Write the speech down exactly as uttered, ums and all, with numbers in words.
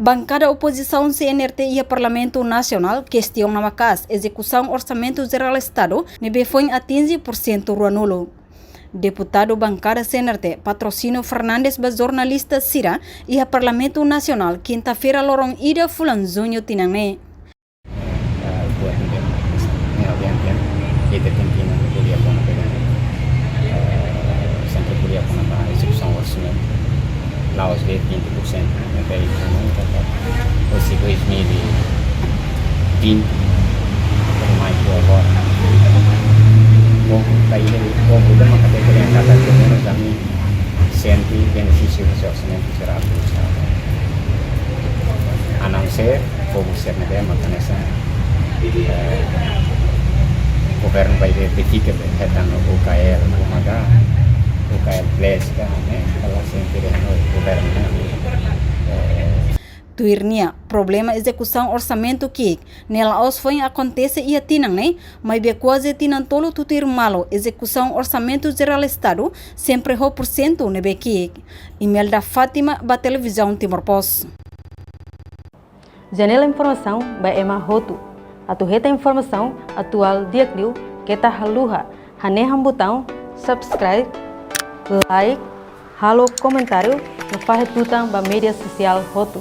Bankada opozisaun C N R T iha Parlamentu Nasionál kestiona maka'as ezekusaun Orsamentu Jerál Estadu ne'ebé foin atinje pursentu ruanulu. Deputadu bankada C N R T, Patrocínio Fernandes, ba jornalista sira iha Parlamentu Nasionál, kinta-feira loron ida fulan Juñu tinan ne'e. Eh, buat yang dia, yang dia, yang dia, dia tem que não podia pôr na pegada. Eh, sempre podia pôr na ezekusaun orsamentu. La'ós de vinte por cento, né? Até aí, não, tá, tá. Esse dois mil e vinte, mais que agora. Povu, tá aí, povu, dá uma categoria, cada vez menos a mim. Sente benefísiu husi Orsamentu Jerál do Estadu. A não ser povu sira ne'ebé mak hanesan, eh, governu bai be, be fica be, hetan no U K L, uma ka, U K L plus ka, ne'e, kala sente de no governu, ne'e, eh, Tuir nia, problema ezekusaun orsamentu ki'ik ne'e la'ós foin akontese iha tinan ne'e, maibé kuaze tinan tolu tutuir malu ezekusaun Orsamentu Jerál Estadu sempre ho pursentu ne'ebé ki'ik. Imelda Fátima, ba Televizaun Timor Post. Janela informasaun ba ema hotu. Atu hetan informasaun atuál di'ak liu, keta haluha hanehan butaun subscribe, like, halo komentáriu no fahe tutan ba média sosiál hotu.